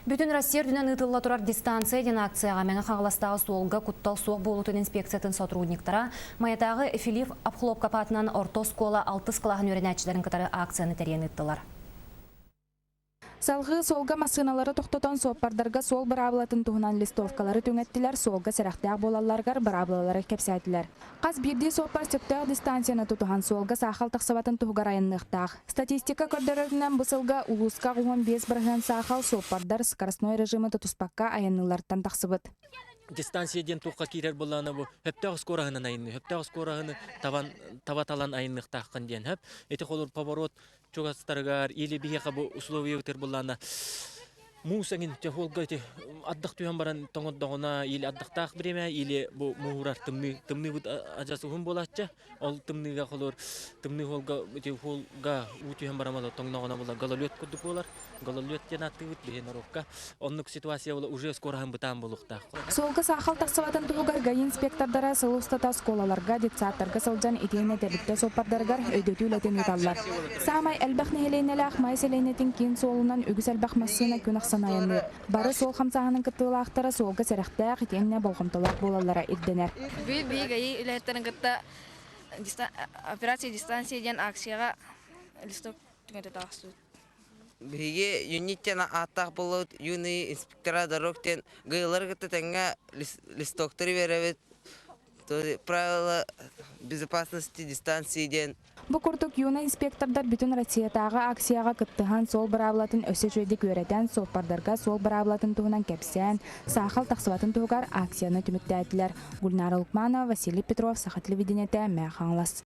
Бүтүн Россия үрдүнэн ыытылла турар «Дистанция» диэн акцияҕа Мэҥэ Хаҥаластааҕы суолга куттал суох буолуутун инспекциятын сотрудниктара Майатааҕы Филипп Обхлопков аатынан орто оскуола алтыс кылааһын үөрэнээччилэрин кытары акцияны тэрийэн ыыттылар. Салгыы суолга массыыналары тохтотон суоппардарга суол быраабылатын туһунан листовкалары түҥэттилэр, суолга сэрэхтээх буолалларыгар быраабылалары кэпсээтилэр. Хас биирдии суоппар сөптөөх дистанцияны тутуһан суолга саахал тахсыбатын туһугар айанныахтаах. Статистика көрдөрөрүнэн бу сылга улууска 15% саахал суоппардар скоростной режимы тутуспакка айанныылларыттан тахсыбыт. Дистанция диэн туохха киирэр буоллаҕына бу сөптөөх скороһынан айанныы, сөптөөх скороһыны табан таба талан айанныахтааххын диэн сөп. Ити холур поворот чугастарыгар или биһиэхэ бу условиябытыгар буоллаҕына муус эҥин чохуолга ити ардах түһэн баран тоҥордоҕуна или ардахтаах бириэмэ или бу мууһурар тымныы тымныыбыт адьас уһун буолааччы ол тымныыга холуур тымныы хуолга ити хуолга уу түһэн баран буолар тоҥноҕуна буолар гололед курдук буолар гололед диэн ааттыыбыт биһи норуокка оннук ситуация буола уже скороһын бытаан буолуохтаах. Суолга саахал тахсыбатын туһугар ГАИ инспектордара сыл устата оскуолаларга, детсадтарга сылдьан итиэннэ тэрилтэ суоппардарыгар өйдөтүү үлэтин ыыталлар. Саамай элбэх нэһилиэнньэлээх Май сэлиэнньэтин киин суолунан үгүс элбэх массыына күн ахсын айанныыр. Бары суол хамсааһынын кыттыылаахтара суолга сэрэхтээх итиэннэ болҕомтолоох буолаллара ирдэнэр. Биир ГАИ үлэһиттэрин кытта операция дистанция диэн акцияҕа листок түҥэтэ таҕыстыбыт. Биһиги юнит диэн ааттаах буоллубут, юные инспектора дорог диэн ГАИлары кытта тэҥҥэ листоктары биэрэбит, правила безопасности дистанции диэн. Бу курдук юный инспектордар бүтүн Россиятааҕы акцияҕа кыттыһан суол быраабылатын өссө үчүгэйдик үөрэтэн, суоппардарга суол быраабылатын туһунан кэпсээн, саахал тахсыбатын туһугар акцияны түмүктээтилэр. Гульнара Лукманова, Василий Петров, Саха телевидениетэ, Мэҥэ Хаҥалас.